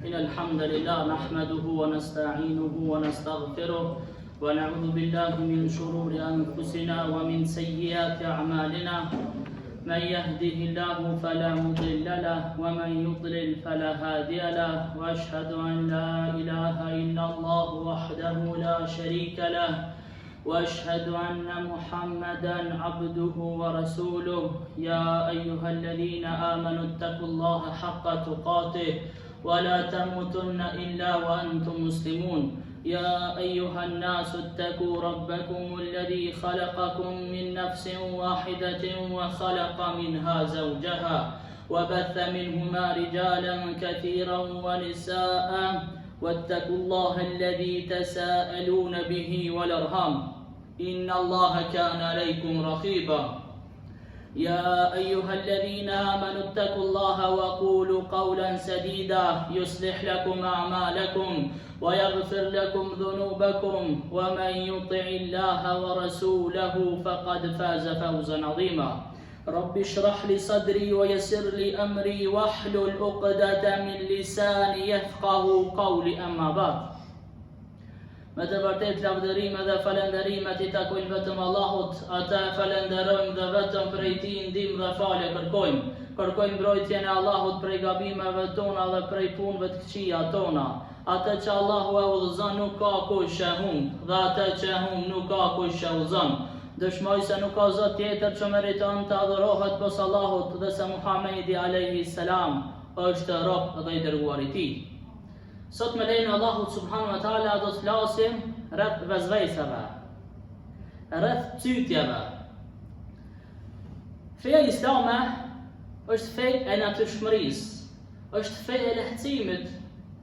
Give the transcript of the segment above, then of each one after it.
إن الحمد لله نحمده ونستعينه ونستغفره ونعوذ بالله من شرور أنفسنا ومن سيئات أعمالنا من يهده الله فلا مضل له ومن يضلل فلا هادي له وأشهد أن لا إله إلا الله وحده لا شريك له واشهد ان محمدا عبده ورسوله يا ايها الذين امنوا اتقوا الله حق تقاته ولا تموتن الا وانتم مسلمون يا ايها الناس اتقوا ربكم الذي خلقكم من نفس واحده وخلق منها زوجها وبث منهما رجالا كثيرا ونساء واتقوا الله الذي تساءلون به والارham إن الله كان عليكم رقيبا يا أيها الذين آمنوا اتقوا الله وقولوا قولا سديدا يصلح لكم أعمالكم ويغفر لكم ذنوبكم ومن يطع الله ورسوله فقد فاز فوزا عظيما رب اشرح لي صدري ويسر لي أمري واحلل عقدة من لساني يفقه قولي أما بعد Me të vërtetë lavdërime dhe falënderimet i takojnë vetëm Allahut, atë e falënderojmë dhe vetëm prej tij ndihmë dhe falje kërkojmë. Kërkojmë mbrojtjen e Allahut prej gabimeve tona dhe prej punëve të këqija tona. Atë që Allahu e udhëzon nuk ka kush e humb, dhe atë që e humb nuk ka kush e udhëzon. Dëshmoj se nuk ka zot tjetër që meriton të adhurohet pos Allahut dhe se Muhamedi alejhi selam është rob dhe i dërguar i tij. Sot me lejen e Allahut subhanahu wa taala do të flasim rreth vesveseve, rreth cytjeve. Feja islame është fe e natyrshmërisë, është fe e lehtësimit.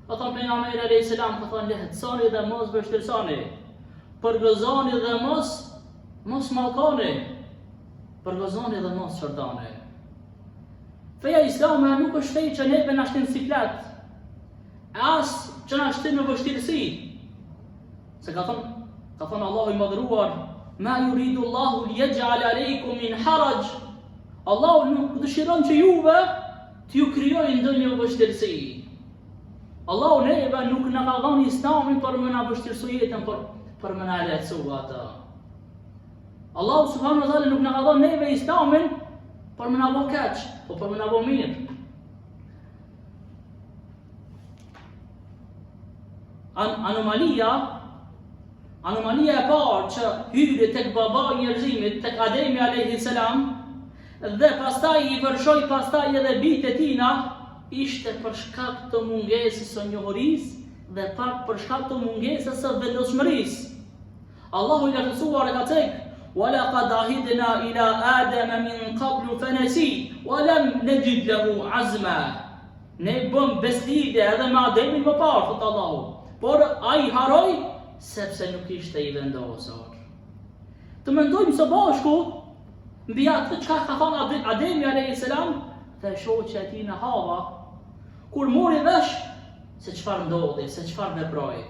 Ka thonë pejgamberi alayhis salam, ka thonë lehtësoni dhe mos vështirësoni. Përgëzoni dhe mos mos mallkoni. Përgëzoni dhe mos qortoni. Feja islame nuk është fe që neve na shtin siklet, e as që na shtin në vështirësi. Se ka thonë, ka thonë Allahu i madhëruar, ma yuridu Allahu li yaj'al alaykum min haraj. Allahu nuk dëshiron që juve t'ju krijojë ndonjë vështirësi. Allahu neve nuk na ka dhënë Islamin për me na vështirësu jetën, por për me na lehtësu atë. Allahu subhanahu wa taala nuk na ka dhënë neve Islamin për me na bo keq, po për me na bo mirë. An anomalia anomalia e parë që hyri tek baba i njerëzimit, tek Ademi alayhi salam, dhe pastaj i vërshoi pastaj edhe bijtë e tina, ishte për shkak të mungesës së njohurisë dhe pak për shkak të mungesës së vendosmërisë. Allahu i lartësuar e ka cek, "Wa laqad ahidna ila Adama min qablu fa nasi wa lam najid lahu azma." Ne bëm besëlidhje edhe me Ademin më parë, thotë Allahu. Por ai harroi sepse nuk ishte i vendosur. Të mendojmë së bashku mbi atë çka ka thënë Ademi alayhis salam dhe shoqja e tij në Hava, kur mori vesh se çfarë ndodhi, se çfarë veproi.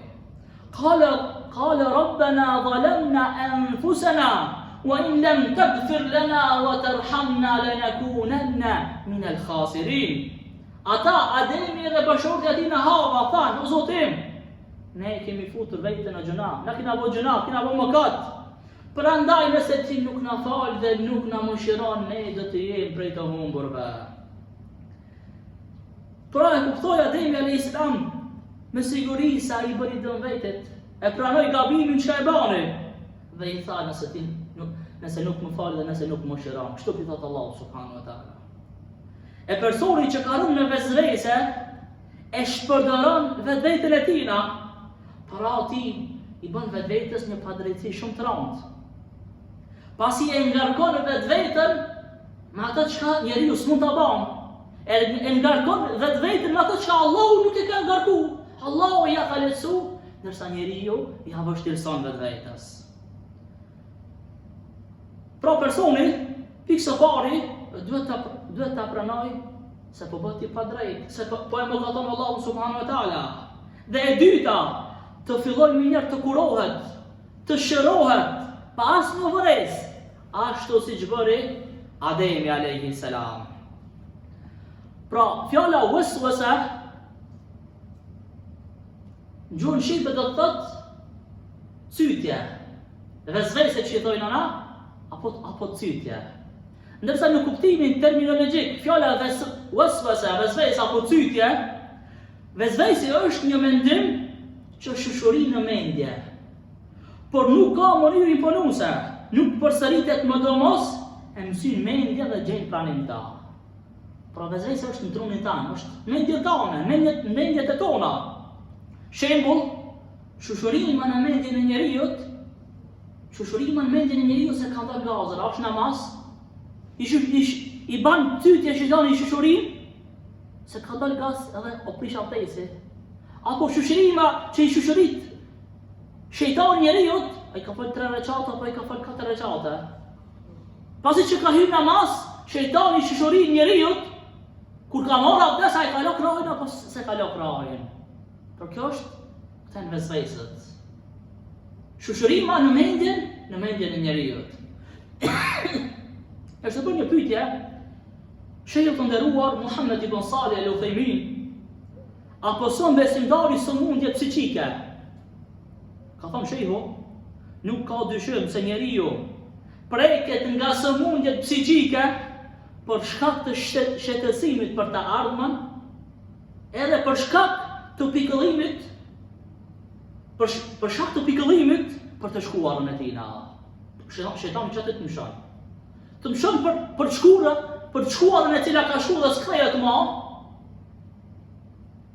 Kale, kale Rabbena dhalemna enfusena, wa in lem tagfir lena wa terhamna lenekunenne min el khasirin. Ata, Ademi dhe bashkëshortja e tij në Hava, thanë, o Zoti im, ne kemi futur veten në gjynah, na kena bo gjynah, kena bo mëkat. Prandaj nëse ti nuk na fal dhe nuk na mëshiron, ne do të jemi prej të humburve. Pra e kuptoi Ademi alayhis salam me siguri se ai i bëri dëm vetit, e pranoi gabimin që e bani dhe i tha nëse ti nuk nëse nuk më fal dhe nëse nuk më mëshiron. Kështu i thotë Allahu subhanahu wa taala. E personi që ka rënë në vesvese e shpërdoron vetveten e tina, pra ti i bën vetvetes një padrejtësi shumë të rëndë. Pasi e ngarkon vetveten me atë çka njeriu s'mund ta ban. E, e ngarkon vetveten me atë çka Allahu nuk e ka ngarku. Allahu ja ka lehtësu, ndërsa njeriu ja vështirëson vetvetes. Pra personi, pikë së pari, duhet ta duhet ta pranoj se po bëhet i padrejt, se po, po e mëkaton Allahu subhanahu wa taala. Dhe e dyta, të fillojë menjëherë të kurohet, të shërohet pa asnjë vonesë, ashtu siç bëri Ademi alayhi salam. Pra, fjala waswasa. Në gjuhën shqipe do të thotë cytje. Vesvese që i thojnë na, apo, apo cytje. Ndërsa në kuptimin terminologjik, fjala ves, vesvese, vesvese apo cytje, vesvesi është një mendim që shushurin në mendje. Por nuk ka mënyrë imponuese, nuk përsëritet medoemos, e mësyn mendja dhe gjen pranim ta. Pra vesvese është në trunin tanë, është në mendjen tonë, mendjet, mendjet e tona. Shembull, shushurima në mendjen e njeriut, shushurima në mendjen e njeriut se ka dalë gazra, është namaz, i, shu, i, i ban cytje shejtani i shushurim, se ka dalë gaz edhe o prish abdesi. Apo shushurima që i shushurit shejtani njeriut, ai ka fal 3 rekate apo ai ka fal 4 rekate. Pasi që ka hyrë namaz, shejtani i shushurin njeriut, kur ka marrë abdes, a e ka la krahin apo s'e ka la krahin. Por kjo është, këto janë vesveset. Shushurima në mendjen, në mendjen e njeriut. Është bërë një pyetje, shejhut të nderuar Muhammed ibn Salih el Uthejmin, a pëson besimtari sëmundje psiqike? Ka thonë shejhu, nuk ka dyshim se njeriu preket nga sëmundjet psiqike për shkak të shqetësimit për të ardhmen, edhe për shkak të pikëllimit për, për shkak të pikëllimit për të shkuarën e tina. Shejtani qaty të mshon. Të mshon për, për të shkuarën, për të shkuarën e cila ka shku dhe s'kthehet ma,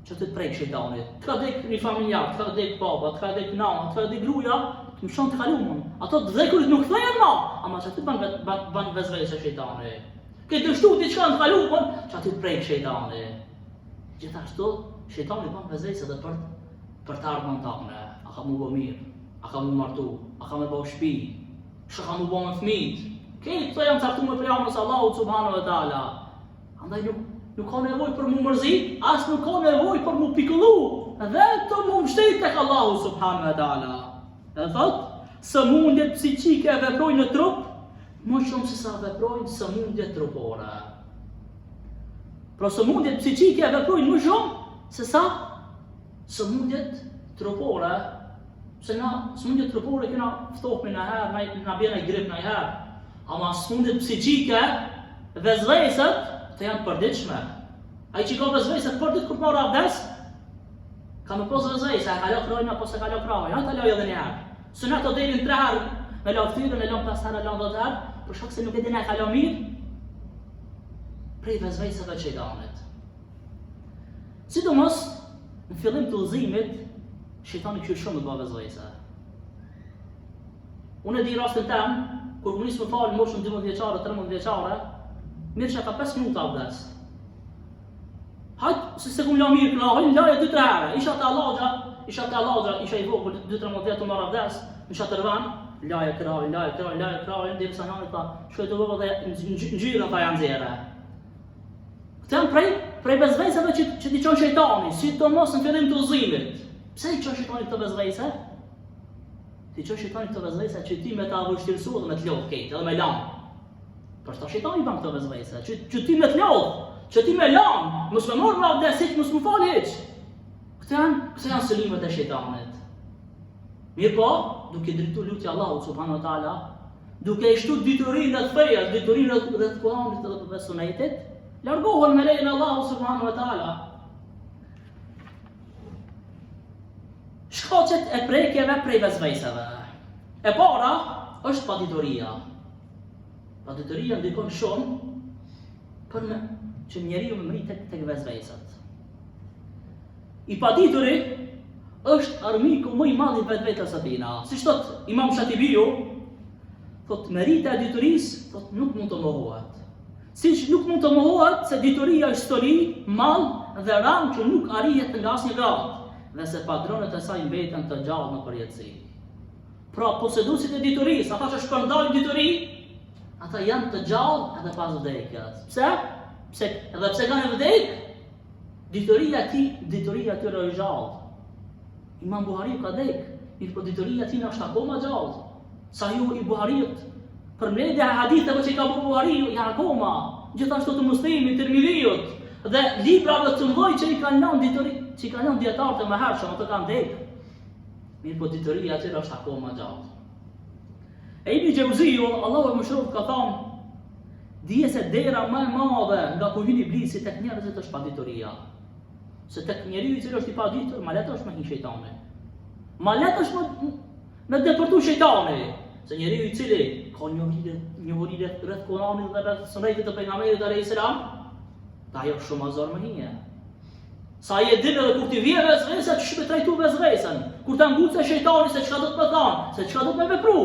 Qaty të prek shejtani. Të ka dek një familjar, të ka dek baba, të ka dek nana, të ka dek gruaja, të mshon të kalumen. Ato të vdekurit nuk kthehen ma, ama qaty të ban ban, ban vesvese shejtani. Ke dështu diçka në të kalumen, qaty të prek shejtani. Gjithashtu shejtani ban vesvese edhe për për të ardhmen tane. A ka mu bë mirë? A ka mu martu? A ka me bë shtëpi? Çka ka mu bë me fëmijët? Këto këto janë caktuar prej anës Allahut subhanahu wa taala. Andaj nuk, nuk ka nevojë për mu mërzit, as nuk ka nevojë për mu pikëllu, vetëm mu mbështet tek Allahu subhanahu wa taala. Dhe thot, sëmundjet psiqike veprojnë në trup më shumë se sa veprojnë sëmundjet trupore. Pra sëmundjet psiqike veprojnë më shumë se sa sëmundjet trupore. Se na sëmundjet trupore kena ftohmi në herë, na, na bjen ai grip në herë. Ama sëmundjet psiqike, vesveset, këto janë të përditshme. Ai që ka vesveset për ditë kur të marrë abdes, ka me pas vesvese, a ka la krahin apo s'e ka la krahin, ja ta laj edhe një herë. Se na të delin tre herë me la fytyrën, e lan pesë herë, e lan 10 herë, për shkak se nuk e din a e ka la mirë, prej vesveseve të shejtanit. Sidomos në fillim të udhëzimit, shejtani kqyr shumë të bën vesvese. Unë e di rastin tem, kur u nis me fal moshën 12 vjeçare, 13 vjeçare, mirë që ka 5 minuta abdes. Hajt, se s'e kum la mirë krahin, laje 2-3 herë. Isha te Allaja, isha te Allaja, isha i vogël, 2-13 vjet të marr abdes, në shatërvan, laje krahin, laje krahin, laje krahin, derisa nani tha, shkoj te baba dhe ngjyrën tha janë nxjerrë. Këto janë prej prej vesveseve që që t'i çon shejtani, sidomos në fillim të udhëzimit. Pse i çon shejtani këto vesvese? T'i çon shejtani këto vesvese që ti me ta vështirësu dhe me të lodh krejt, edhe me lanë. Për shta shejtani ban këto vesvese, që, që ti me të lodh, që ti me lanë, mos me marrë me abdes hiç, mos me falë hiç. Këto janë, këto janë synimet e shejtanit. Mirëpo, duke drejtu lutje Allahut subhanahu wa taala, duke e shtu diturinë rreth fesë, diturinë rreth Kuranit dhe të Sunetit, largohen me lejen e Allahut subhanahu wa taala. Shkaqet e prekjeve prej vesveseve. E para është padituria. Padituria ndikon shumë për me, që njeriu me mrri tek tek vesveset. I padituri është armiku më i madh i vetvetes së tina. Siç thot Imam Shatibiu, thot merita e diturisë, thot nuk mund të mohohet. Siç nuk mund të mohohet se dituria është stoli, mall dhe rang që nuk arrihet nga asnjë gradë dhe se padronët e saj mbeten të gjallë në përjetësi. Pra, poseduesit e diturisë, ata që shpërndajnë dituri, ata janë të gjallë edhe pas vdekjes. Pse? Pse edhe pse kanë vdek? Dituria e tij, dituria e tyre është gjallë. Imam Buhariu ka dek, mirëpo dituria e tij është akoma gjallë. Sahihu i Buhariut, përmbledhja e haditheve që i ka bërë Buhariu janë akoma, gjithashtu të Muslimit, Tirmidhiut. dhe librave të mëdhoj që i kanë lënë ditori, që i kanë lënë dijetarët e mëhershëm, ato kanë vdekë. Mirëpo dituria e tyre është akoma gjallë. E Ibn Xheuziu, Allahu e mëshiroftë, ka thonë, dije se dera më e madhe nga ku hyn iblisi tek njerëzit është padituria. Se tek njeriu i cili është i paditur, ma lehtë është me hi shejtani. Ma lehtë është me, me depërtu shejtani. Se njeriu i cili ka njohuri, njohuri rreth Kuranit dhe rreth sunetit të pejgamberit alayhis salam, te ai është shumë ma zor me hi. Se ai e din edhe kur t'i vije vesvesa, qysh me trajtu vesvesen, kur ta ngucë shejtani se çka do të me thanë, se çka do të me vepru.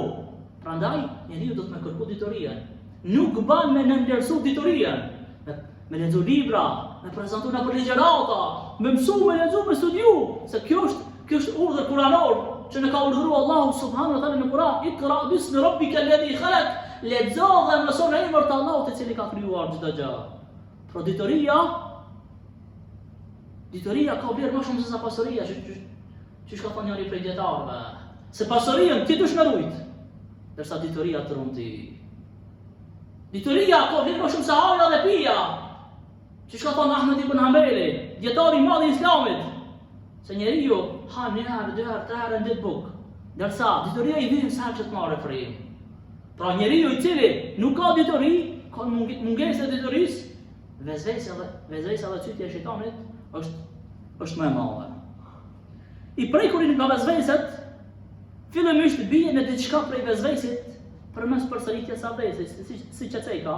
Prandaj, njeriu do të me kërku diturien. Nuk ban me nënvlerësu diturien. Me, me lexu libra, me prezantu nëpër ligjërata, me mësu, me lexu, me studiu, se kjo është, kjo është urdhër kuranor, që na ka urdhëru Allahu subhanahu wa taala në Kur'an, ikra bismi rabbika alladhi khalaq, lexo dhe mëso në emër të Allahut i cili ka krijuar çdo gjë. Pra dituria, dituria ka vlerë më shumë se sa pasuria, që, që, qysh ka thonë njëri prej dijetarëve. Se pasurinë ti dush me rujt, ndërsa dituria të run ty. Dituria ka vlerë më shumë se haja dhe pija. Qysh ka thonë Ahmed ibn Hanbeli, dijetari i madh i Islamit, se njeriu ha një herë, dy herë, tre herë në ditë bukë, ndërsa dituria i vjen sa herë që të marrë frymë. Pra njeriu i cili nuk ka dituri, ka mungesë të diturisë, vesvesja dhe vesvesja dhe cytja e shejtanit është është më e madhe. I prekuri nga vesveset, fillimisht bie në diçka prej vesvesit përmes përsëritjes së abdesit, si siç e ceka,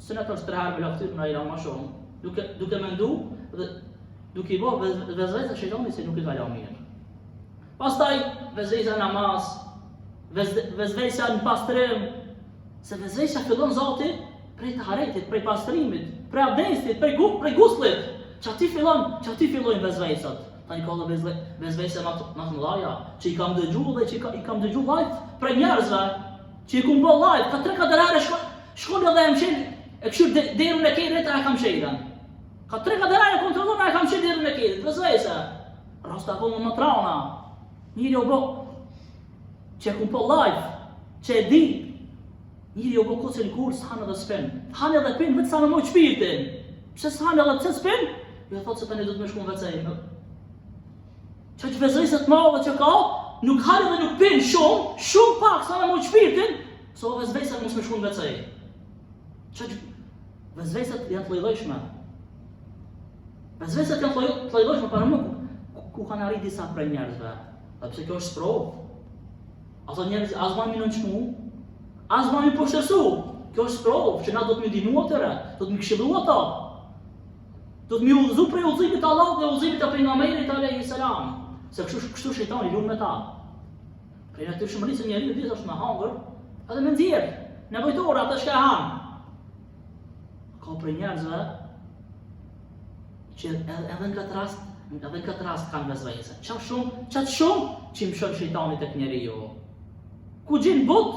sunet është tre herë me la fytyrën ai lan më shumë, duke duke mendu dhe duke i bë vesvese shejtanit se nuk e ka la mirë. Pastaj vesvesa në namaz, vesvesa në pastrim, se vesvesa fillon zati prej taharetit, prej pastrimit, prej abdestit, prej, gu, prej gusllit, që aty fillon, që aty fillojnë vesvesat. Tani ka dhe vesvese ma të, ma të mëdhaja, që i kam dëgju dhe që i, ka, i kam dëgju live prej njerëzve, që i kum bo live, ka tre katër herë shkon, shkon edhe e mshel, e kqyr de, derën e kerrit, a e kam mshelën. Ka tre katër herë e kontrollon, a e kam mshel derën e kerrit, vesvese. Raste akoma më t'rana. Njëri u bo që e kum pa live, që e di. Njëri u bo kocë lëkurë, s'han edhe s'pin. Han edhe pin, veç sa me mojt shpirtin. Pse s'han edhe pse s'pin? Jo thotë se tani do të me shku në WC. Qaq vesvese të madhe që ka, nuk han edhe nuk pin shumë, shumë pak sa me mojt shpirtin, se o vesvese mos me shku në WC. Qaq vesveset janë të llojllojshme. Vesveset janë të llojllojshme para më ku, ku kanë arrit disa prej njerëzve. Edhe pse kjo është sprovë. Ato njerëz as ban mi nënçmu, as ban mi poshtërsu. Kjo është sprovë që na do të mi ndihmu atyre, do të mi këshillu ata. Do të mi udhëzu prej udhëzimit të Allahut dhe udhëzimit të pejgamberit alayhi salam. Se kështu kështu shejtani lun me ta. Prej natyrshmërisë së njeriut është me hangër, edhe me nxjerr nevojtore atë çka e han. Ka prej njerëzve që edhe, edhe në këtë rast, edhe në këtë rast kanë vesvese. Qaq shumë, qaq shumë që i mshon shejtani tek njeriu. Ku gjen but,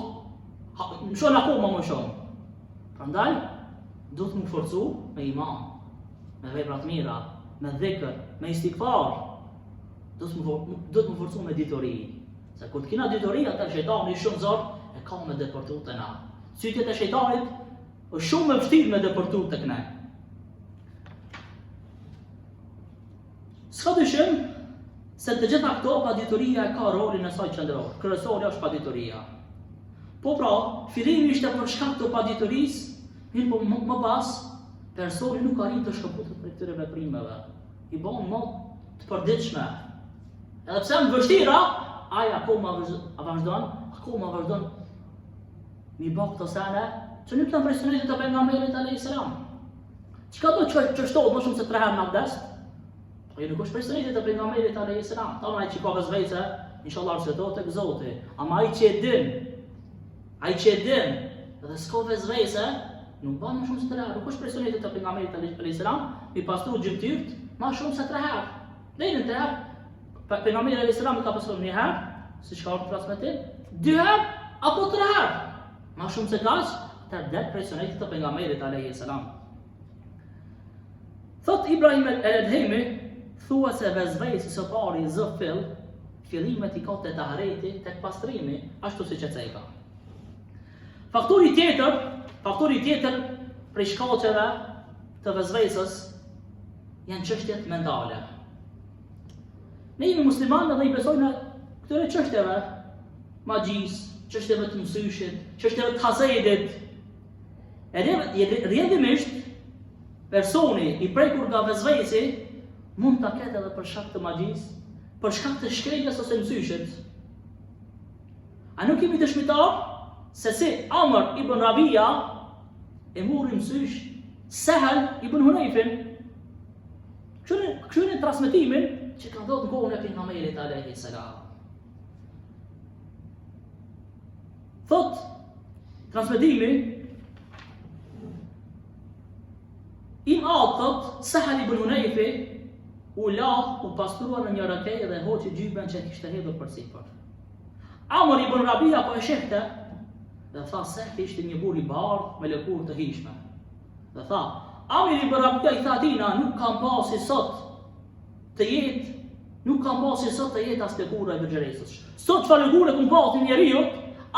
ha, mshon akoma më shumë. Prandaj duhet m'u forcu me iman, me vepra të mira, me dhikr, me istigfar. Duhet m'u duhet m'u forcu me dituri. Se kur të kina dituri, atë shejtani shumë zor e ka me depërtu te na. Cytjet e shejtanit është shumë më vështirë me depërtu tek ne. S'ka dyshim se të gjitha këto padituria e ka rolin e saj qendror. Kryesori është padituria. Po pra, fillimi ishte për shkak të paditurisë, mirëpo më, më pas personi nuk arrin të shkëputet prej këtyre veprimeve. I bën më të përditshme. Edhe pse janë të vështira, ai akoma vazhdon, akoma vazhdon Mi ba këto sene, që nuk janë prej sunetit të pejgamberit alayhis salam. Çka do të që shtohet më shumë se tre herë në abdest? Po jo nuk është prej sunetit të pejgamberit alayhis salam. Tamam ai që ka vesvese, inshallah arsyetohet tek Zoti. Ama ai që e din, ai që e din, dhe s'ka vesvese, nuk bën më shumë se tre herë. Nuk është prej sunetit të pejgamberit alayhis salam, mi pastru gjymtyrët më shumë se tre herë. Deri në tre herë, Pejgamberi alayhis salam i ka pastru një herë, siç ka ardhur transmetim, dy herë apo tre herë. Ma shumë se kaq, të del prej sunetit të pejgamberit alayhis salam. Thot Ibrahim el-Edhemi, thua se vesvesi së pari zë fill, fillimet i ka te tahareti, tek pastrimi, ashtu siç e ceka. Faktori tjetër, faktori tjetër prej shkaqeve të vesvesës. Janë çështjet mentale. Ne jemi muslimanë dhe i besojmë këtyre çështjeve, magjisë, çështjeve të mësyshit, çështjeve të hasedit. Edhe rrjedhimisht personi i prekur nga vesvesi mund ta ketë edhe për shkak të magjisë, për shkak të shkeljes ose mësyshit. A nuk kemi dëshmitar se si Amr ibn Rabia e mori mësysh Sehel ibn Hunejfin? Kqyrni transmetimin që ka ndodhur në kohën e pejgamberit alayhi salam. Thot transmetimi im atë thot Sehel ibn Hunejfi u la, u pastrua në një rëke dhe hoqi xhyben që kishte hedhur përsipër. Amr ibn Rabia po e shihte dhe tha Sehli ishte një burrë i bardhë me lëkurë të hijshme. Dhe tha, Amr ibn Rabia i tha atina, nuk kam pa si sot të jetë, nuk kam pa si sot të jetë as lëkura e virgjëreshës. Sot çfarë lëkure kum pa te njeriu,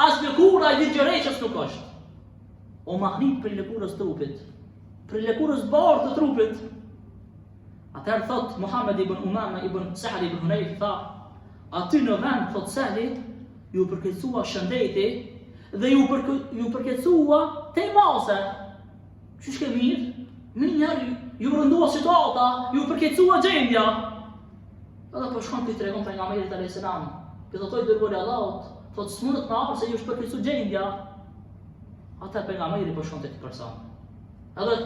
as lëkura e virgjëreshës nuk është. U mahnit prej lëkurës trupit, prej lëkurës bardhë të trupit. Atëherë thot Muhammed ibn Umama ibn Sahal ibn Hunayf tha, aty në vend thot Sahli, iu përkeqësua shëndeti dhe iu për, iu përkeqësua tej mase. Qysh ke mirë? Menjëherë iu rëndua situata, iu përkeqësua gjendja. Edhe po shkon t'i tregon pejgamberit alayhis salam. I thotë i dërguari i Allahut, thotë s'mundet me ardhë se iu është përkeqësu gjendja. Atëherë pejgamberi po shkon te ky person. Edhe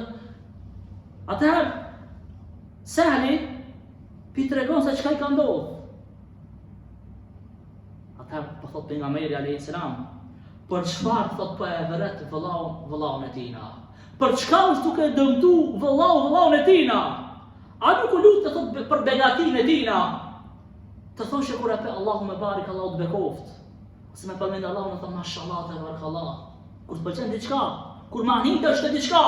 atëherë Sehli p'i tregon se çka i ka ndodhur. Atëherë po thot pejgamberi alayhis salam, për çfarë thot po e vret vëllau vëllaun e tina? Për çka është duke e dëmtu vëllau vëllaun e tina? A nuk u lutë thot për begatinë e tina? Të thoshe kur e pe Allahumme barik Allahu të bekoft. Ose me përmend Allahun e thonë mashallah tebarakallah. Kur të pëlqen diçka, kur mahnitesh te diçka,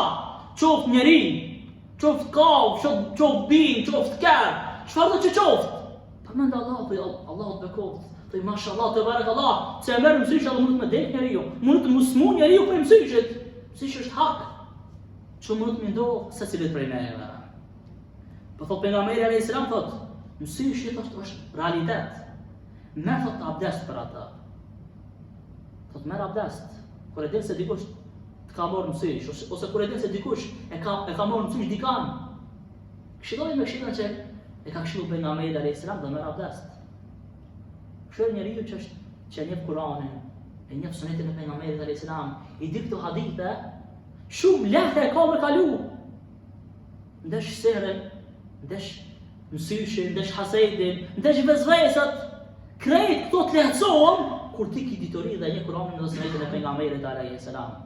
qoftë njeri, qoftë kafshë, qoftë bimë, qoftë kerr, çfarëdo që qoftë. Përmend Allah, thuj Allahu të bekoftë, thuj mashallah tebarakallah, se e merr mësysh edhe mund të me dek njeriu, mund të m'u smu njeriu prej mësyshit, mësyshi është hak, që mund të me ndodh secilit prej neve. Po thot pejgamberi alayhis salam thot, mësyshi thot është realitet. Merr thot abdest për atë. Thot merr abdest. Kur e din se dikush të ka marrë mësysh ose, ose kur e din se dikush e ka e ka marrë mësysh dikan. Këshilloje me këshillën që e ka këshillu pejgamberi alayhis salam dhe merr abdest. Kështu njeriu që është që e njeh Kur'anin, e njeh sunetin e pejgamberit alayhis salam, i di këto hadithe, shumë lehtë e ka me kalu. Ndesh sehrin, ndesh mësyshin, ndesh hasedin, ndesh vesveset, krejt këto të lehtësohen, kur ti ki dituri dhe njeh Kuranin dhe sunetin e pejgamberit alayhis salam.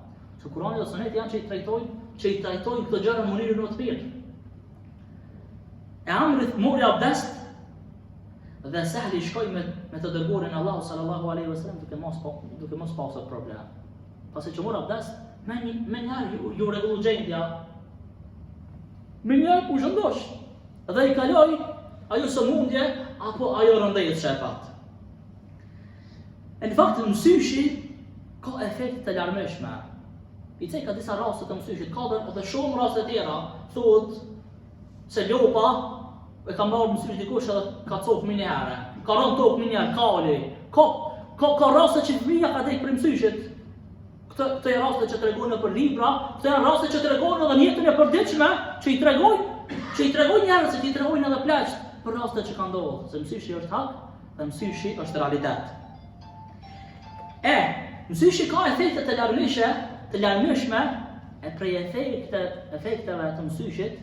Se Kurani dhe suneti janë që i trajtojnë, që i trajtojnë këto gjëra në mënyrën më të mirë. E Amri mori abdest dhe Sehli shkoi me me të dërguarin e Allahut sallallahu alaihi wasallam duke mos po, duke mos pasur problem. Pasi që mori abdest, me një menjëherë iu, iu rregullu gjendja. Menjëherë u shëndosh. Dhe i kaloi ajo sëmundje apo ajo rëndesë që e pat. E në fakt mësyshi ka efekte të larmishme. I ceka disa raste të mësyshit, ka dhe, edhe shumë raste tjera, thuhet se lopa e ka marrë mësysh dikush edhe ka copë menjëherë, ka rënë tokë menjëherë, kali, ka, ka, ka raste që fëmija ka dek prej mësyshit. Këto, këto janë raste që tregojnë nëpër libra, këto janë raste që tregojnë edhe në jetën e përditshme, që i tregojnë, që i tregojnë njerëzit, i tregojnë edhe pleqtë për raste që kanë ndodhur, se mësyshi është hak dhe mësyshi është realitet. E, mësyshi ka efekte të larmishe, të larmishme, e prej efekte, efekteve të mësyshit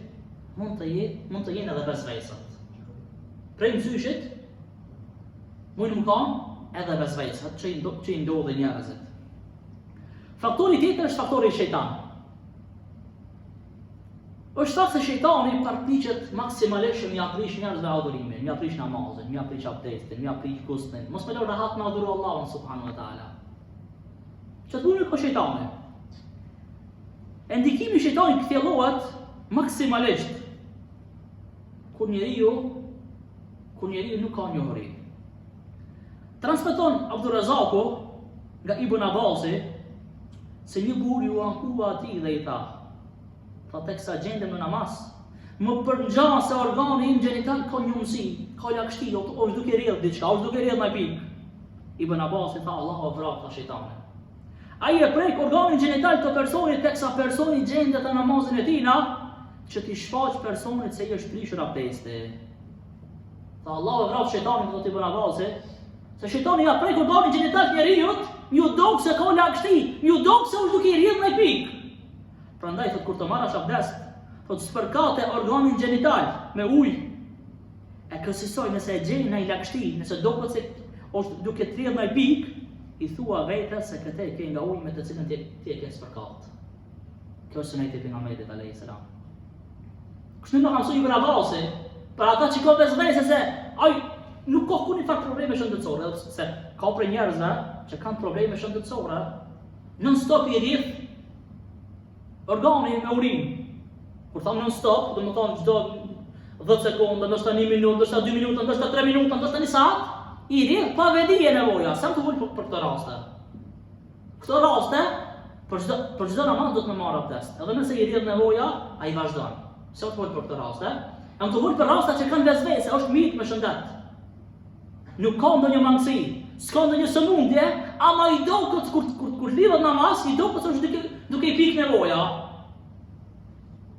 mund të jetë, mund të jenë edhe vesveset. Prej mësyshit mund me kanë edhe vesveset që i, ndo, që i ndodhin njerëzit. Faktori tjetër është faktori shejtan. Është fakt se shejtani përpiqet maksimalisht me ia prish njerëzve adhurimin, me ia prish namazin, me ia prish abdestin, me ia prish guslin, mos me lënë rahat me adhuru Allahun subhanahu wa taala. Qat punë e ka shejtani. E ndikimi i shejtanit kthjellohet maksimalisht kur njeriu kur njeriu nuk ka njohuri. Transmeton Abdurrezaku nga Ibn Abasi se një burrë iu ankua atij dhe i tha, tha teksa gjendem në namaz. Më përngjan se organi im gjenital ka njomësi, ka lagështi, është duke rrjedh diçka, është duke rrjedh naj pikë. Ibn Abbasi tha Allahu e vraftë shejtanin. Ai e prek organin gjenital të personit teksa personi gjendet në namazin e tina, që t'i shfaq personit se i është prishur abdesti. Tha Allahu e vraftë shejtanin, thotë Ibn Abbasi, se shejtani ja prek organin gjenital të njeriut, m'ju dok se ka lagështi, m'ju dok se është duke i rrjedh naj pikë. Prandaj thot kur të marrësh abdest, thot spërkate organin gjenital me ujë. E kësisoj nëse e gjen naj lagështi, nëse doket se është duke të rrjedh naj pikë, i thua vetes se këtë e ke nga uji me të cilën ti, ti e ke spërkat. Kjo është suneti i pejgamberit alayhis salam. Kështu na ka mësuar Ibn Abbasi, për ata që ka vesvese se ai nuk ka kurrfarë probleme shëndetësore, se ka prej njerëzve që kanë probleme shëndetësore, non stop i rrjedh organi me urinë. Kur tham non stop, domethonë çdo 10 sekonda, ndoshta 1 minutë, ndoshta 2 minuta, ndoshta 3 minuta, ndoshta 1 saat, i rrjedh pa vetëdije nevoja, s'jam tu fol për, për këto raste. Këto raste, për çdo për çdo namaz do të me marrë abdest. Edhe nëse i rrjedh nevoja, ai vazhdon. S'jam tu fol për këto raste. Jam tu fol për raste që kanë vesvese, është mirë me shëndet. Nuk ka ndonjë mangësi, s'ka ndonjë sëmundje, ama i doket kur kur kur lidhet namaz, i doket se është duke duke i pik nevoja.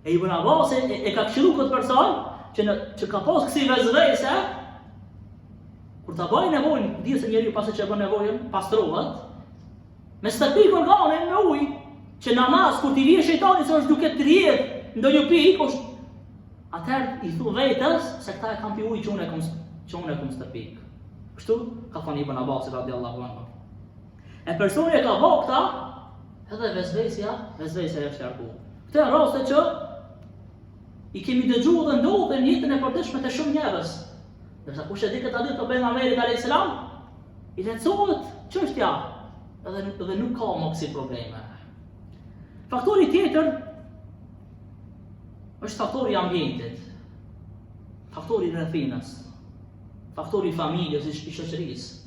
E Ibn Abbas e, e ka këshillu këtë person që në që ka pas kësi vesvese, kur ta bëjë nevojën, dihet se njeriu pasi që e bën nevojën, pastrohet, Me stërpik organin me ujë, që namaz kur t'i vije shejtani se është duke të rrjedh ndonjë pikë, është atëherë i thu vetes se këta e kam pi ujë që unë e kom që unë e kom stërpik. Kështu ka thënë Ibn Abbas radiallahu anhu. E personi e ka bë këta, edhe vesvesja, vesvesja është largu. Këto janë raste që i kemi dëgju dhe ndodhin në jetën e përditshme të shumë njerëz. Ndërsa kush e di këtë hadith të pejgamberit alayhis salam, I lehtësohet çështja edhe dhe nuk ka më kësi probleme. Faktori tjetër është faktori i ambientit, faktori i rrethinës, faktori i familjes, i shoqërisë.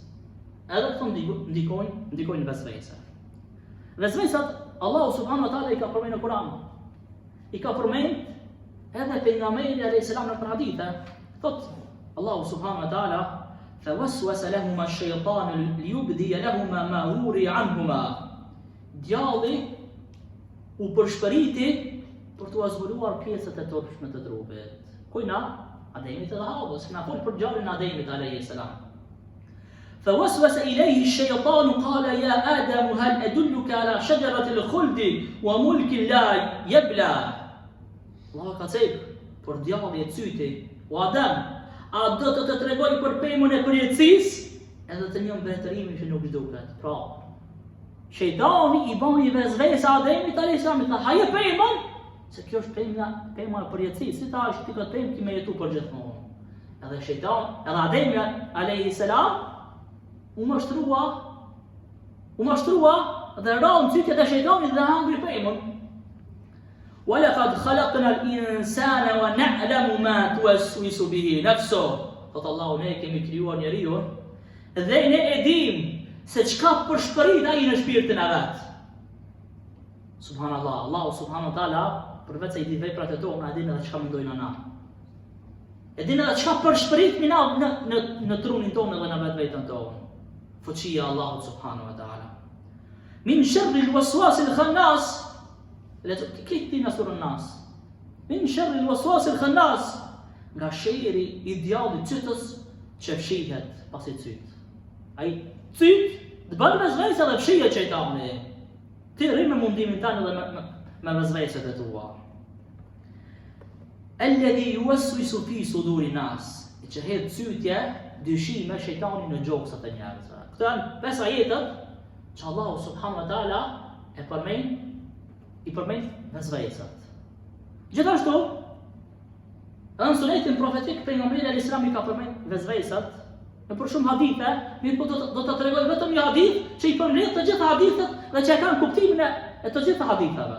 Edhe këto ndikojnë, ndikojnë në vesvese. Vesvesat Allahu subhanahu wa taala i ka përmendur në Kur'an. I ka përmend edhe pejgamberi alayhis salam në hadithe. Thot Allahu subhanahu wa taala Fa waswasa lahuma ash-shaytanu liyubdi lahuma ma wuri anhuma. Djalli u përshpëriti për t'ua zbuluar pjesët e turpshme të trupit. Kujna? Ademit edhe Havës. Kena fol për ngjarjen e Ademit alayhi salam. Fa waswasa ilayhi ash-shaytanu qala ya Adam hal adulluka ala shajarati al-khuldi wa mulkin la yabla. Allahu ka cek, por djalli e cyti, o Adem, a do të të tregoj për pemën e përjetësisë, edhe të një mbretërimi që nuk zhduket. Pra, shejtani i bani vesvese Ademit alejhi selam, i tha, haje pemën, se kjo është pema, pema e përjetësisë, si ta hash ti këtë pemë, ki me jetu për gjithmonë. Edhe shejtan, edhe Ademi alejhi selam, u mashtrua, u mashtrua dhe ra në cytjet e shejtanit dhe hangri pemën. Wa laqad khalaqna al-insana wa na'lamu ma tuwaswisu bihi nafsuhu. Thot Allahu ne kemi krijuar njeriun dhe ne e dim se çka përshpërit ai në shpirtin e vet. Subhanallah, Allahu subhanahu wa taala përveç se i di veprat e tona, e din edhe çka mendojna na. E din edhe çka përshpëritmi na në në në trunin tonë dhe në vetveten tonë. Fuqia e Allahut subhanahu wa taala. Min sharri al-waswas al-khannas Le të këtë ti në surën Nas. Min sharri al-waswas al-khannas. Nga sherri i djallit cytës që fshihet pasi cyt. Ai cyt, të bën vesvese dhe fshihet shejtani. Ti rri me mundimin tënd dhe me, me, me vesveset e tua. Alladhi yuwaswisu fi suduri nas, e që hedh cytje, dyshime shejtani në gjoksat e njerëzve. Këto janë pesë ajetet që Allahu subhanahu wa taala e përmend i përmend vesveset. Gjithashtu, edhe në sunetin profetik pejgamberi alayhis salam i ka përmend vesveset nëpër shumë hadithe, mirëpo do të, do të tregoj vetëm një hadith që i përmbledh të gjitha hadithet dhe që e kanë kuptimin e, e të gjitha haditheve.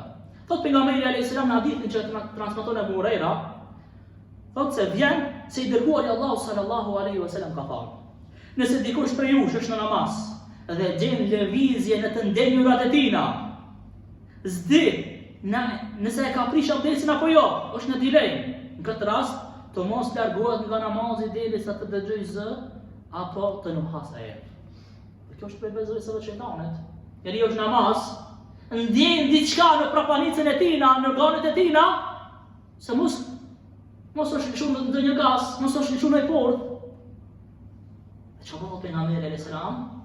Thot pejgamberi alayhis salam në hadithin që transmeton Abu Huraira, thot se vjen se i dërguari i Allahut sallallahu alaihi wasallam ka thënë: Nëse dikush prej jush është në namaz dhe gjen lëvizje në të ndenjurat e tina, s'di në, nëse e ka prish abdesin apo jo, është në dilemë. Në këtë rast, të mos largohet nga namazi derisa të dëgjojë zë apo të nuhasë erë. Dhe kjo është prej vesveseve të shejtanit. Njeriu është namaz, ndjen diçka në prapanicën e tina, në organet e tina, se mos mos është lëshu ndonjë gaz, mos është lëshu ndonjë porth. E çka po pejgamberi alayhis salam?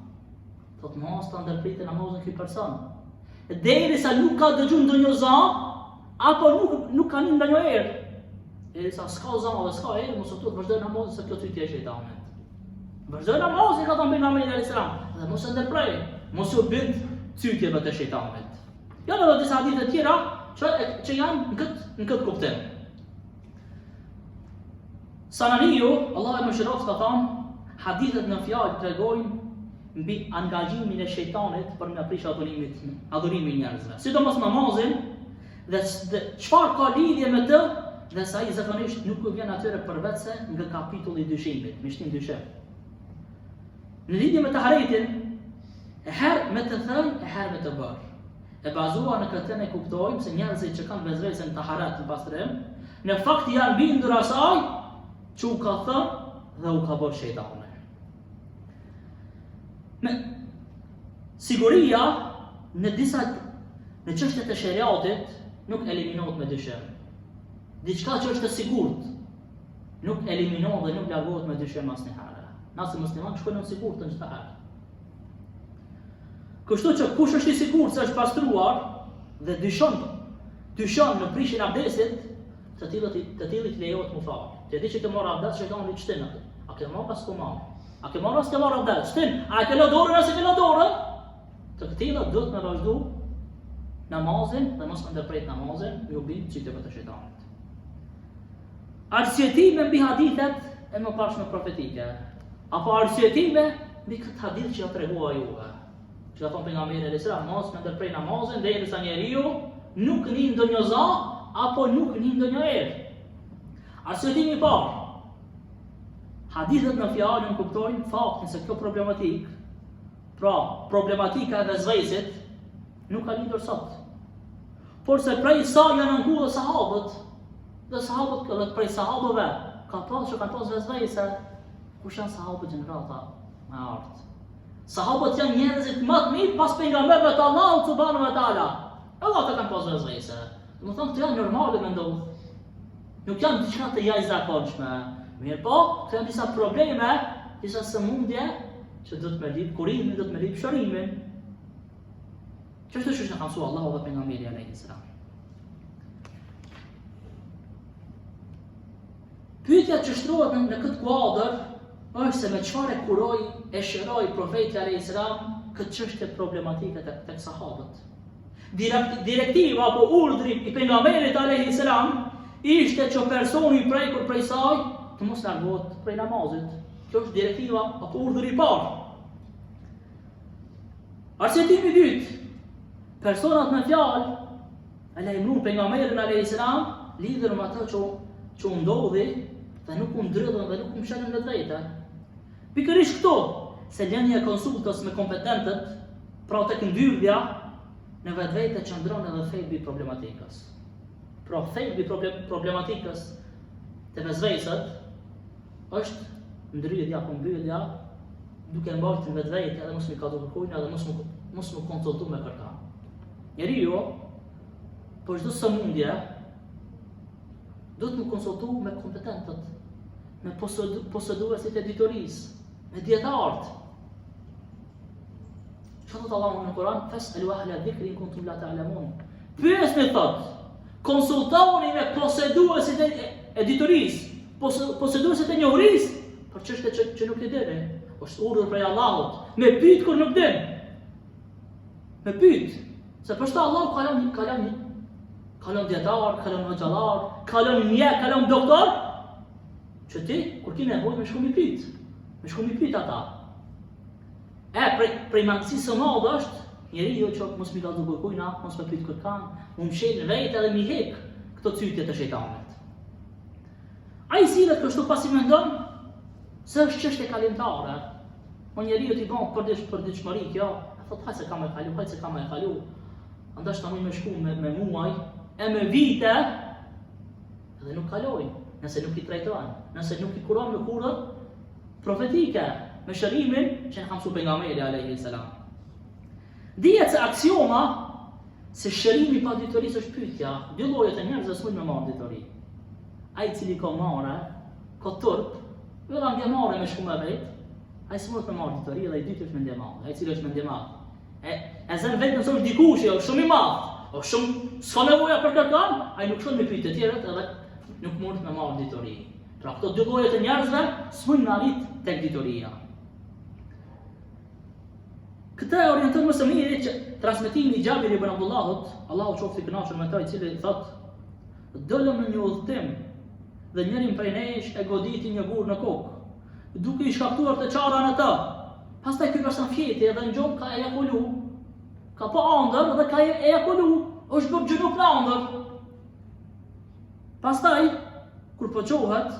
Thot mos ta ndërpritë namazin ky person. Derisa nuk ka dëgju ndonjë za, apo nuk nuk ka ni ndonjë erë. Derisa s'ka za dhe s'ka erë, mos u tut vazhdo namazin se kjo cytje e shejtanit. Vazhdo namazin ka thënë pejgamberi alayhis salam, dhe mos e ndërprej, mos u bind cytjeve të shejtanit. Janë edhe disa hadithe të tjera që që janë në këtë në këtë kuptim. Sananiu, Allahu e mëshiroftë, ka thënë, hadithet në fjalë tregojnë mbi angazhimin e shejtanit për me prish adhurimit, adhurimin e njerëzve. Sidomos namazin dhe çfarë ka lidhje me të, dhe se ai zakonisht nuk u vjen atyre përveçse nga kapitulli i dyshimit, me shti n'dyshim. Në lidhje me taharetin, e herë me të thënë, e herë me të bërë. E bazuar në këtë ne kuptojmë se njerëzit që kanë vesvese në taharet në pastrim, në fakt janë bindur asaj që u ka thënë dhe u ka bërë shejtani. Me siguria në disa në çështjet e sheriatit nuk eliminohet me dyshim. Diçka që është e sigurt nuk eliminohet dhe nuk largohet me dyshim asnjëherë. Na si musliman shkojmë në sigurt në çdo herë. Kështu që kush është i sigurt se është pastruar dhe dyshon, dyshon në prishjen e abdesit, të tillit të tillit lejohet m'u fal. Ti e di që ke marrë abdes, shejtani të shtin aty. A ke marrë a s'ke marrë? A ke marrë a s'ke marrë abdes? Shtin. A e ke la dorën a s'e ke la dorën? Të këtilla duhet me vazhdu namazin dhe mos me ndërpret namazin, me u bind cytjeve të shejtanit. Arsyetime mbi hadithet e mëparshme profetike, apo arsyetime mbi këtë hadith që ja tregova juve. Që ka thonë pejgamberi alayhis salam, mos me ndërprej namazin derisa njeriu nuk nin ndonjë za apo nuk nin ndonjë erë. Arsyetimi i parë. Hadithet në fjalë nënkuptojnë faktin se kjo problematikë, pra problematika e vesvesit nuk ka lindur sot. Por se prej saj janë anku dhe sahabët, dhe sahabët dhe prej sahabëve, ka pas që kanë pas vesvese, kush janë sahabët gjenerata më e artë. Sahabët janë njerëzit më të mirë pas pejgamberëve të Allahut subhanahu wa taala. Edhe ata kanë pas vesvese. Domethënë këto janë normale me ndodh. Nuk janë diçka të jashtëzakonshme. Mirëpo, këto janë disa probleme, disa sëmundje që do të me lyp kurimin, do të me lyp shërimin. Qështu qysh na ka mësu Allahu dhe pejgamberi alayhi salam. Pyetja që shtrohet në, në këtë kuadër është se me çfarë e kuroi e shëroi profeti alayhi salam këtë çështje problematike tek tek sahabët. Direkt, direktiva apo urdhri i pejgamberit alayhi salam ishte që personi i prekur prej saj të mos largohet prej namazit. Kjo është direktiva apo urdhri i parë. Arsyetimi i dytë, personat në fjalë e lajmëruan pejgamberin alayhis salam lidhur me atë që që u ndodhi dhe nuk u ndrydhën dhe nuk u mshelën vetvete. Pikërisht këtu, se lënia e konsultës me kompetentët, pra tek ndrydhja në vetvete qëndron edhe thelbi i problematikës. Pra thelbi i problematikës te vesveset është ndrydhja apo mbyllja duke mbajtur në vetvete edhe mos me kallzu kërkujna edhe mos me mos me konsultu me kërkan. Njeriu për çdo sëmundje duhet me konsultu me kompetentët, me poseduesit e diturisë, me dijetarët. Çka thotë Allahu në Kur'an? Fes'elu ehle dhikri in kuntum la ta'lamun. Pyesni thot, konsultoni me poseduesit e, e diturisë, poseduesit e njohurisë për çështje që, që nuk i dini. Është urdhër prej Allahut. Me pyet kur nuk din. Me pyet. Se për shta Allahu ka lënë ka lënë ka lënë dijetar, ka lënë hoxhallar, ka lënë mjek, ka lënë doktor. Që ti kur ki nevojë me shku mi pyet. Me shku mi pyet ata. E prej prej mangësisë së madhe është njeriu që mos mi kallzu kërkujna, mos me pyet kërkan, mu mshel në vete edhe mi hek këto cytje të shejtanit. Ai sillet kështu pasi mendon se është çështje kalimtare. Po njeriu t'i bën përdish përditshmëri kjo, a thot hajt se ka me kalu, hajt se ka me kalu. Andaj ta me shku me, me muaj e me vite edhe nuk kalojnë. Nëse nuk i trajton, nëse nuk i kuron me kurën profetike, me shërimin që na ka mësu pejgamberi alayhi salam. Dihet se aksioma se shërimi i paditurisë është pyetja, dy lloje të njerëzve s'mund me marrë dituri. Ai i cili ka marre, ka turp, jo dhe nge marre me shku me vet, ai s'mund të marrë dituri dhe i dyti është mendjemadh, ai i cili është mendjemadh. E, e zën veten se është dikush, jo, shumë i madh, o shumë, s'ka nevoja për kërkan, ai nuk shkon me pyet të tjerët edhe nuk mund të marrë dituri. Pra këto dy lloje të njerëzve s'mund me arrit tek dituria. Këtë e orienton më së miri që transmetimi i Xhabir ibn Abdullahut, Allahu qoftë i kënaqur me të, i cili thotë: "Dolëm në një udhëtim dhe njërin prej nesh e goditi një gur në kokë, duke i shkaktuar të çara në të. Pastaj ky person fjeti edhe në gjumë ka ejakulu. Ka pa andër dhe ka ejakulu, është bërë xhunup në andër. Pastaj kur po çohet,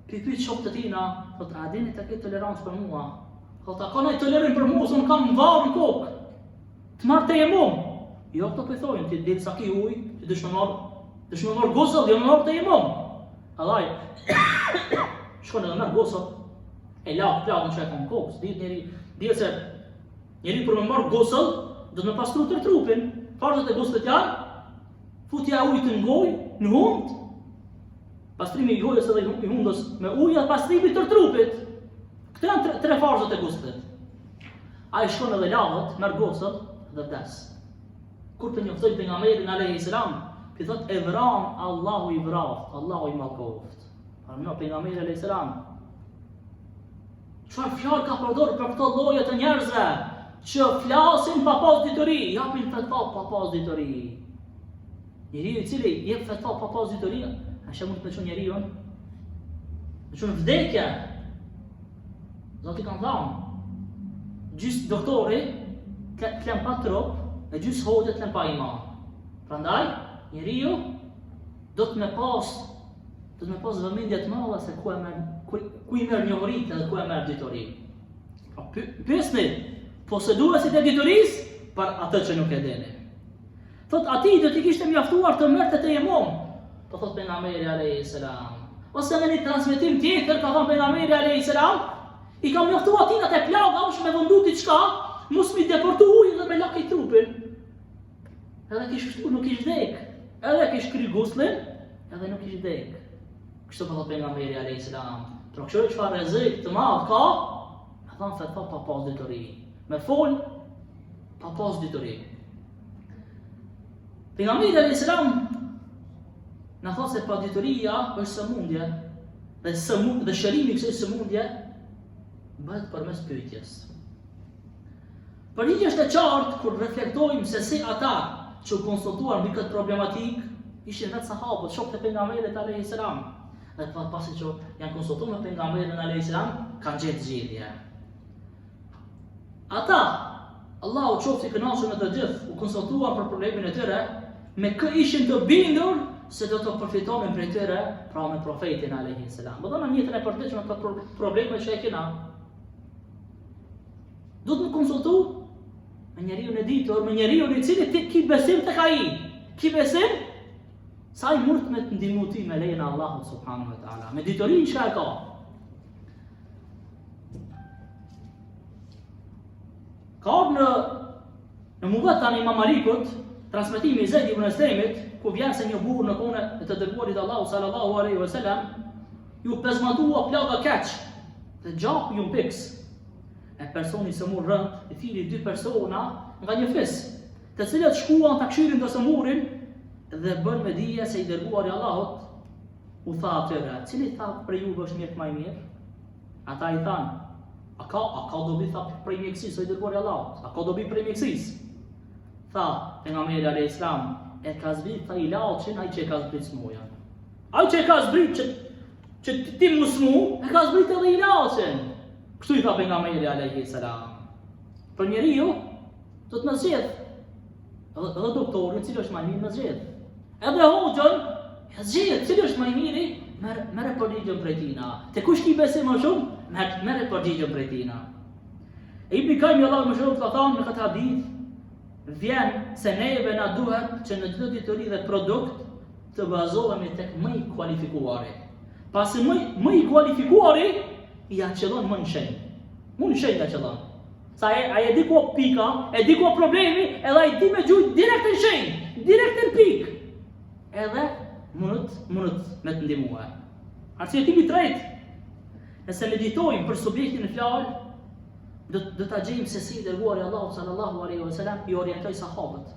pi pyet shokët e tina, thotë, a dini të ketë tolerancë për mua? Thotë, a ka naj tolerim për mua, se unë kam varrë në kokë. Të marr tejemum. Jo, këto po i thojnë, ti derisa ki ujë, ti dush me marrë, dush me marrë gusëll, jo me marrë tejemum. Edhe ai, shkon edhe merr gusëll, e lan plagën që e ka në kokë, dihet njeri, dihet se njeri për me marrë gusëll, do të me pastru tërë trupin, farzet e guslit janë, futja e ujit në gojë, në hundë, pastrimi i gojës edhe i hundës me ujë dhe pastrimi i tërë trupit. Këto janë tre, tre farzet e guslit. Ai shkon edhe lahet, merr gusëll dhe vdes. Kur po njoftojnë pejgamberin alayhi salam, pi thot e vran Allahu i vraft, Allahu i mallkoft. Paramendo pejgamberi alayhi salam. Çfarë fjalë ka përdorur për këto lloje të njerëzve që flasin pa pas dituri, japin fetva pa pas dituri. Njeriu i cili jep fetva pa pas dituri, a që mund të me çu njeriun? Me çu në vdekje. Zoti kanë thanë, gjys doktori të len pa trup, e gjys hoxhe të len pa iman. Prandaj, njeriu do të me pas do të me pas vëmendje të madhe se ku e merr ku, ku i merr njohuritë dhe ku e merr diturinë. Pra pyesni poseduesit e diturisë për atë që nuk e dini. Thot atij do t'i kishte mjaftuar të merrte tejemum. Po thot pejgamberi alayhi salam. Ose në një transmetim tjetër ka thënë pejgamberi alayhi salam, i ka mjaftuar atij te plaga është me vëndu diçka, mos mi depërtu ujë dhe me la krejt trupin. Edhe kish kështu nuk kish vdek. Edhe kish kry guslin, edhe nuk kish vdek. Kështu po thot pejgamberi alayhi salam. Pra kështu çfarë rrezik të madh ka? Me thon fetva pa pas dituri. Me fol pa pas dituri. Pejgamberi alayhi salam na thotë se padituria është sëmundje dhe sëmundje dhe shërimi i kësaj sëmundje bëhet përmes pyetjes. Përgjigja është e qartë kur reflektojmë se si ata që u konsultuan mbi këtë problematikë ishin vetë sahabët, shokët e pejgamberit alayhi salam. Dhe pa, pasi që janë konsultuar me pejgamberin alayhi salam, kanë gjetë zgjidhje. Ata, Allahu qoftë i kënaqur me të gjithë, u konsultuan për problemin e tyre, me kë ishin të bindur se do të përfitonin prej tyre, pra me profetin alayhi salam. Do në jetën e përditshme këto probleme që e kena, Duhet me u konsultu me njeriun e ditur, me njeriun i cili ti ki besim tek ai. Ki besim se ai mund me të ndihmu ti me lejen e Allahut subhanahu wa taala. Me diturinë që e ka. Ka ardhur në në Muvetan e Imam Malikut, transmetimi i Zejd ibn Eslemit, ku vjen se një burrë në kohën e të dërguarit të Allahut sallallahu alaihi wasallam ju pezmatua plaga keq dhe gjaku ju mpiks. E personi i sëmur rënd, i thirri dy persona nga një fis, të cilët shkuan ta kqyrin të sëmurin dhe bën me dije se i dërguari i Allahut u tha atyre, cili tha prej juve është mjek më i mirë? Ata i thanë, a ka, a ka dobi tha prej mjekësisë, o i dërguari i Allahut, a ka dobi prej mjekësisë? Tha, pejgamberi alayhis salam, e ka zbrit tha ilaçin ai që e ka zbrit smujen. Ai që e ka zbrit që që ti m'u smu, e ka zbrit edhe ilaçin. Kështu i tha pejgamberi alayhi salam. Për njeriu do të me zgjedh. Edhe, edhe doktorin, cili është më i mirë me zgjedh. Edhe hoxhën, e zgjedh, cili është më i miri, merr merre përgjigjen prej tina. Te kush ki besim më shumë, merr merre përgjigjen prej tina. E Ibn Kajimi Allahu e mëshiroftë ka thënë në këtë hadith vjen se neve na duhet që në çdo dituri dhe produkt të bazohemi tek më i kualifikuari. Pasi më, më i kualifikuari, ja qëllon më në shenjë. Më në shenjë ja qëllon. Se ai, ai e di ku pika, e di ku problemi, edhe ai di me gjujt direkt në shenjë, direkt në pikë. Edhe mundet, mundet me të ndihmue. Arsyetimi i tretë, nëse meditojmë për subjektin në fjalë, do, do ta gjejmë se si i dërguari i Allahut sallallahu alaihi wasallam i orientoi sahabët.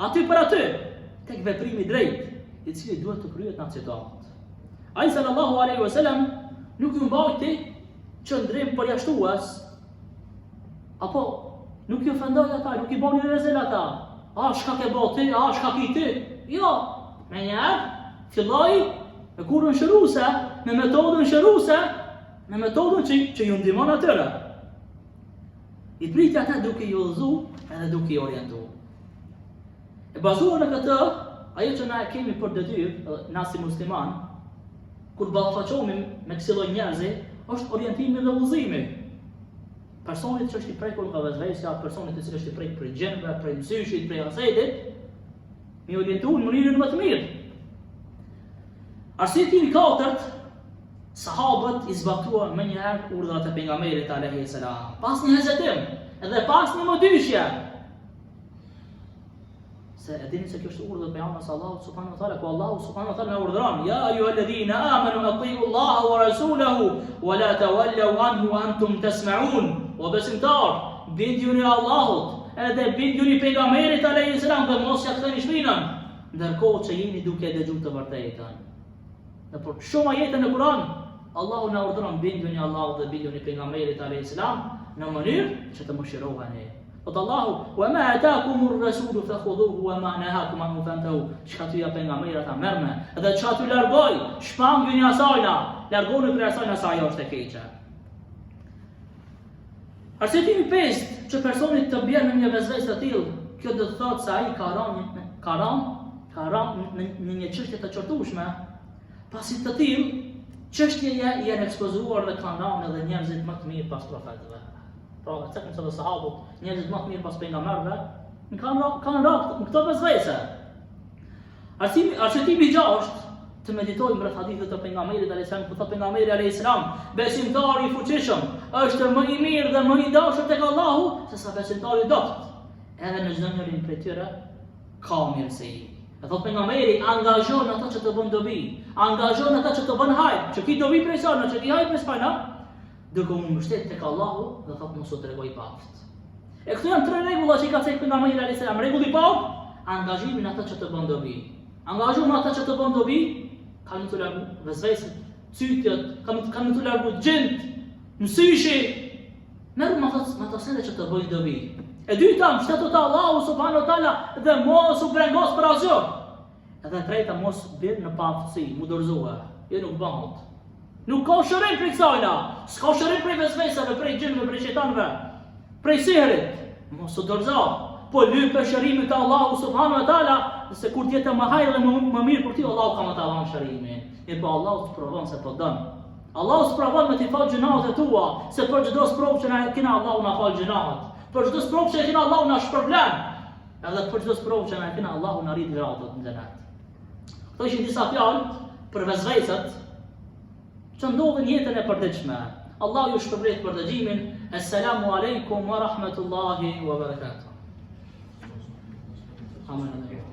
Aty për aty, tek veprimi i drejtë, i cili duhet të kryhet në atë situatë. Ai sallallahu alaihi wasallam nuk ju mbajti qëndrim përjashtues apo nuk i ofendoi ata, nuk i bani rezil ata. A çka ke bo ti? A çka ki ti? Jo, menjëherë filloi me kurën shëruese, me metodën shëruese, me metodën që që ju ndihmon atyre. I priti ata duke i udhëzu edhe duke i orientu. E bazuar në këtë, ajo që na e kemi për detyrë, na si musliman, kur ballafaqohemi me kësi lloj njerëzi, është orientimi dhe udhëzimi. Personit që është i prekur nga vesvesja, personit i cili është i prekur prej xhinëve, prej mësyshit, prej hasedit, me i orientu në mënyrën më të mirë. Arsyetimi i katërt, sahabët i zbatuan menjëherë urdhrat e pejgamberit alayhi salam. Pa asnjë hezitim, edhe pa asnjë mëdyshje. Se e dini se kjo është urdhër prej anës Allahut subhanahu wa taala, ku Allahu subhanahu wa taala na urdhëron, ja ayyuhalladhina amanu ati'u Allaha wa rasulahu wa la tawallaw anhu wa antum tasma'un. O besimtar, bindjuni Allahut, edhe bindjuni pejgamberit alayhi salam dhe mos ja ktheni shpinën, ndërkohë që jeni duke dëgjuar të vërtetën. Nëpër shumë ajete në Kur'an, Allahu na urdhëron bindjuni Allahut dhe bindjuni pejgamberit alayhis salam në mënyrë që të mëshiroheni. Thotë Allahu, "Wa ma atakum ar-rasulu fakhudhuhu wa ma nahakum anhu fantahu." Çka t'ju jap pejgamberi ata merrne, dhe çka t'ju largoj, shmangjuni asajna, largoni prej asajna se ajo është e keqe. Arsyetimi i pestë që personi të bjerë në një vesvese të tillë, kjo do të thotë se ai ka rënë ka rënë ka rënë në, në një çështje të qortueshme, pasi të tillë çështjeje janë ekspozuar dhe kanë rënë edhe njerëzit më të mirë pas profetëve. Pra, e cekëm se dhe sahabët, njerëzit më të mirë pas pejgamberëve, në kanë rënë kanë rënë në këto vesvese. Arsyetimi, arsyetimi i gjashtë, të meditojmë rreth hadithit të pejgamberit alayhis salam, ku thotë pejgamberi alayhis salam, besimtari i fuqishëm është më i mirë dhe më i dashur tek Allahu se sa besimtari i dobët. Edhe në çdo njërin prej tyre ka mirësi. E thotë pejgamberi, angazhohu në ato që të bën dobi, angazhohu në ato që të bën hajr, që ki dobi prej saj, që ki hajr prej saj, duke u mbështet tek Allahu dhe thotë mos u trego i paaftë. E këto janë tre rregulla që i ka cek pejgamberi alayhis salam. Rregulli i parë, angazhimi në atë që të bën dobi. Angazhohu në atë që të bën dobi, kanë me t'u largu vesveset, cytjet, kanë kanë me t'u largu xhint, mësyshi. Merru me ato me ato sende që të bëjnë dobi. E dyta, mbështetu te Allahu subhanahu wa taala dhe mos u brengos për asgjë. Edhe e treta mos bir në paaftësi, mu dorëzua. Jo nuk bëhet. Nuk ka shërim prej kësajna. S'ka shërim prej vesveseve, prej xhinëve, prej shejtanëve, prej sihrit. Mos u dorëzo. Po lype shërimin te Allahu subhanahu wa taala, se kur të jetë më hajr dhe më, më mirë për ty, Allahu ka me ta dhënë shërimin. Mirëpo Allahu të sprovon se po don. Allahu sprovon me t'i falë gjynahet e tua, se për çdo sprovë që na e kena Allahu na fal gjynahet. Për çdo sprovë që e kena Allahu na shpërblen. Edhe për çdo sprovë që na e kena Allahu na rrit gradët në xhenet. Këto ishin disa fjalë për vesveset që ndodhin në jetën e përditshme. Allahu ju shpërbleftë për dëgjimin. Esselamu alaikum wa rahmetullahi wa barakatuh. Amen.